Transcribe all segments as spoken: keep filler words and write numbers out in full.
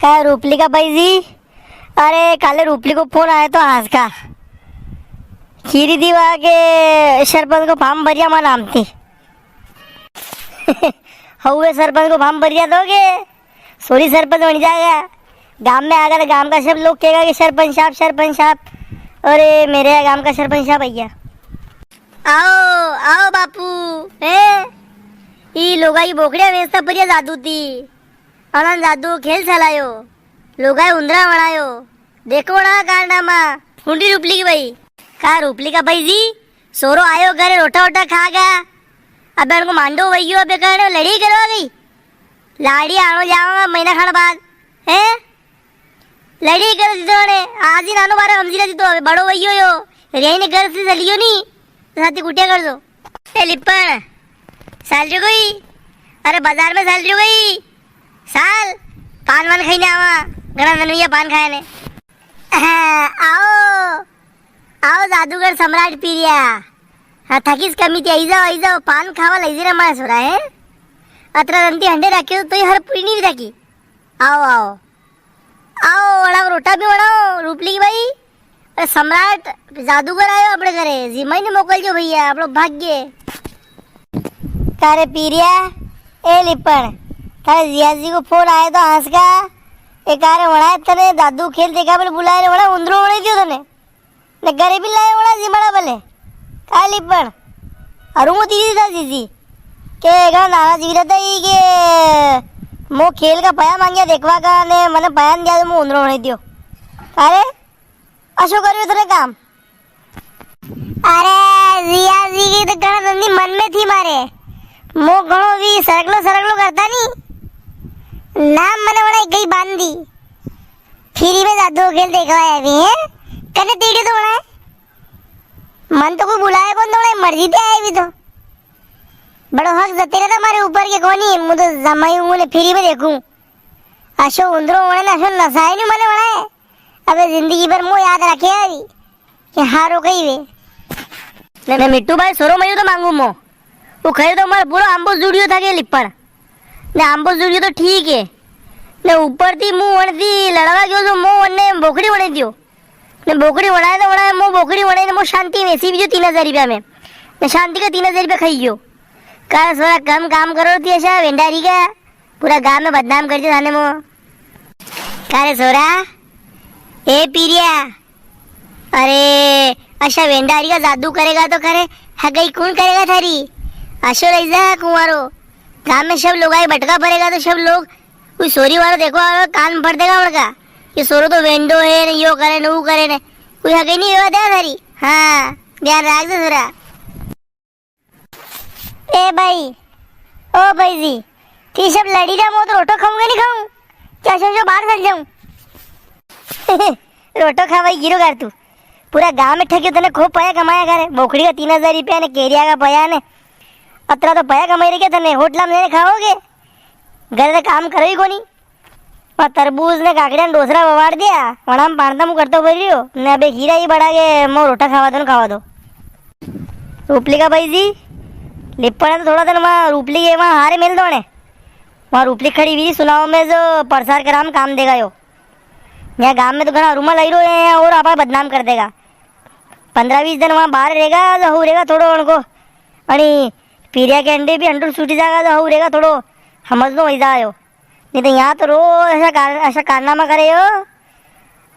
का रूपली का भाई जी? अरे, काले रूपली को फोन आयो तो हांज का। खीरी दीवा के सरपंच को फार्म भरिया मा नाम थी। हउए सरपंच को फार्म भरिया तो के सोरी सरपंच बन जाएगा। गांव में आगा तो गांव का सब लोग कहेगा कि सरपंच साहब, सरपंच साहब। अरे, मेरे गांव का सरपंच साहब भैया। आओ, आओ बापू, हैं? ई लोगा की बोकड़िया वेचता परिया जादू थी। अणा जादू खेल चलायो, लोगाए उंदरा वणायो। देखो ना कारनामा, हुंडी रूपली की भाई। का रूपली का भाई जी, सोरो आयो घरे रोटा वोटा खा गया। अबे अणको मांडो वई गयो, अबे कहने लड़ी करवा गई। लाड़ी आणो जावा महीना खान बाद, हैं? लड़ी कर दीधो ने, आज ही नानो बारे समझी रही तो, अबे बड़ो वई गयो यो, रेने घर से चलियो नी। साथी कुटिया कर दो। ए लिपण, साल जो गई? अरे बाजार में साल जो गई? साल, पान वान खाई ने आवा, घणा दिन हुई पान खाया ने। हाँ, आओ, आओ जादूगर सम्राट पीरिया। हाँ, थाकीस कमी थी, आई जाओ, आई जाओ, पान खावा लई जरा मारा सोरा है। अतरा दंती हंडे राखे तो ही हर पूरी नी थाकी। आओ, आओ। आओ, वणाओ, रोटा भी वणाओ, रूपली की भाई। अरे सम्राट जादूगर आयो आपणे घरे, जीमा ही ने मोकल जो भैया, आपणो भाग्य। का रे पीरिया, ए लिपण, थारे जियाजी को फोन आयो तो हंस का? ए का रे वणाए तने जादू खेल देखा बले बुलाए रे, वणा उंदरो वणे दियो तने। ने घरे भी लाए वणा जीमाड़ा बले। का लिपण, अरु मो दीदी था जीजी। के घणा नाना जी रहता ही के मो खेल का पया मांग्या देखवा का ने मने पया न दिया तो मो उंदरो वणे दियो। अरे, अशो करियो तने काम। अरे, जिया जी की तो घणा दंदी मन में थी मारे। मो घणो भी सरकलो सरकलो करता नी। नाम मने वणा गई बांधी। फ्री में जादू खेल देखवा आया भी है। कने तेड़े तो वणा है। मन तो कोई बुलाया कौन तो वणा मर्जी ते आया भी तो। बड़ो हक जते रहता मारे ऊपर के कोनी, मु तो जमाई हूँ ने फ्री में देखूं। अशो उंदरो वणे ना, अशो नसाई नी मने वणाए। अबे जिंदगी भर मो याद रखे अभी कि हारो कही वे। ने, ने मिट्टू भाई सोरो मयो तो मांगू मो। वो कहे तो मारो पूरो आंबो जुड़ियो था के लिपण। ने आंबो जुड़ियो तो ठीक है। ने ऊपर थी मु वण थी लड़वा गयो तो मो वणे बोकड़ी वणे दियो। ने बोकड़ी वणाए तो वणाए, मो बोकड़ी वणाए ने मो शांति में सी भी जो तीन हजार रुपया में। ने शांति का तीन हजार रुपया खाई गयो। का सोरा कम काम करो थी ऐसा वेंडारी का। पूरा गांव में बदनाम कर दियो थाने मो। का रे सोरा, ए पीरिया, अरे, अशा वेंडारी का जादू करेगा तो करे, हगई कौन करेगा थारी? अशो रही जा कुंवारो, गांव में सब लोग आई बटका भरेगा तो सब लोग कोई सोरी वारो देखवा आवेगा, कान फट देगा उनका। ये सोरो तो वेंडो है, ने यो करे, ने वो करे, ने कोई हगई नी वेवा देगा थारी। हाँ, ध्यान राख दे सोरा। ए भाई, ओ भाई जी, ती सब लड़ी रहा, मो तो रोटो खाऊंगा नी खाऊं? क्या सोचो बाहर चल जाऊं? रोटो खावाई गिरो कर तू। पूरा गांव में ठगियो तने, खूब पया कमाया करे। बोकड़ी का तीन हजार रुपया ने केरिया का पया ने। अतरा तो पया कमाई रखे तने, होटला में खाओगे? घर का काम करो ही कोनी। पर तरबूज ने काकड़िया ने डोसरा बवाड़ दिया, वणा में पाणता मु करतो भरी रियो, ने अबे खीरा ही बड़ा के मो रोटा खावा दो न खावा दो। रूपली का भाई जी, लिपण तो थोड़ा दिन वहाँ रूपली के वहाँ हारे मेल दो ने। वहाँ रूपली खड़ी हुई सुनाव में जो प्रचार कराम काम देगा यो। यहाँ गांव में तो घणा रूमा लाई रो है और आपा बदनाम कर देगा। पन्द्रह बीस दिन वहाँ बाहर रहेगा तो हऊ रहेगा थोड़ो उनको। अणी पीरिया के अंडे भी अंडू सूटी जाएगा तो हऊ रहेगा थोड़ो। समझ लो वही जायो। नी तो यहाँ तो रोज ऐसा कार-, ऐसा कारनामा करे हो।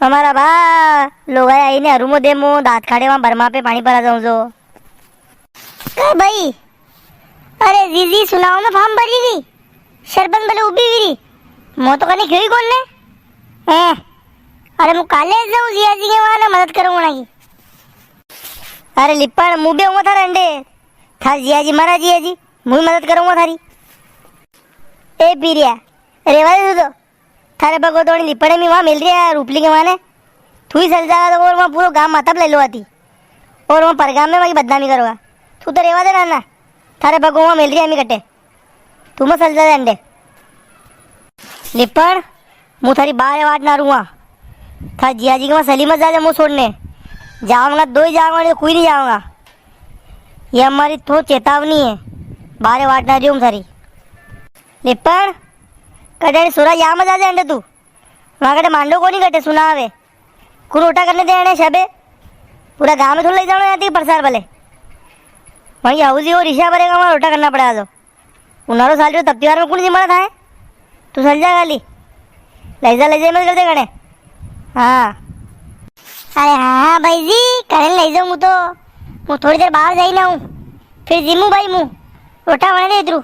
हमारा बा, लोग आया इन्हें हरूमो दे मो, दांत खाड़े वहाँ बर्मा पे पाणी भरा जाऊं जो। ए भाई, अरे जीजी सुनाव में फार्म भरी री, सरपंच बले उबी वी री, मो तो कने क्यों ही कौन ने? हैं? अरे मु काले जाऊं जिया जी के वहाँ ने मदद करूं वणा की। अरे लिपण, मु भी हूँ थारे अंडे, थार जिया जी, मारा जिया जी, मु भी मदद करूंगा थारी। ए पीरिया, रेवा दे तू तो। थारे भगो तो लिपड़े में वहां मिल रही है रूपली के माने। तू ही चल जाएगा तो और वहां पूरा गांव माता पे ले लो आती। और वहां परगाम में वहां की बदनामी करोगा। तू तो रेवा दे नाना। थारे भगो वहां मिल रही है मी कटे। तू मत चल जा अंडे। लिपण, मु थारी बारे वाट ना रुआ। था जिया जी के वहां सलीमत जा, जा मु छोड़ने। जाऊंगा दो ही जाऊंगा, नहीं तो कोई नहीं जाऊंगा। ये हमारी तो चेतावनी है। बारे वाट ना रियो हूं थारी। लिपण, कटे सोरा या मत जा अंडे तू। वहाँ कटे मांडो कोनी कटे सुनावे। कुण रोटा करने दे अणे शबे? पूरा गांव में थोड़ा ले जाणो याती प्रसार भले। वहाँ की हाउजी और ईशा भरेगा, वहाँ रोटा करना पड़ेगा तो। उनारो साल जो तब त्योहार में कुण जिम्मा था है? तू चल जा गाली। ले जा, ले जा, मत कर दे गणे। हाँ। अरे हाँ, हाँ भाई जी, कणे ले जाऊँ मु तो। मु थोड़ी देर बाहर जाई ना हूँ। फिर जिमू भाई मु। रोटा बने दे इधरू।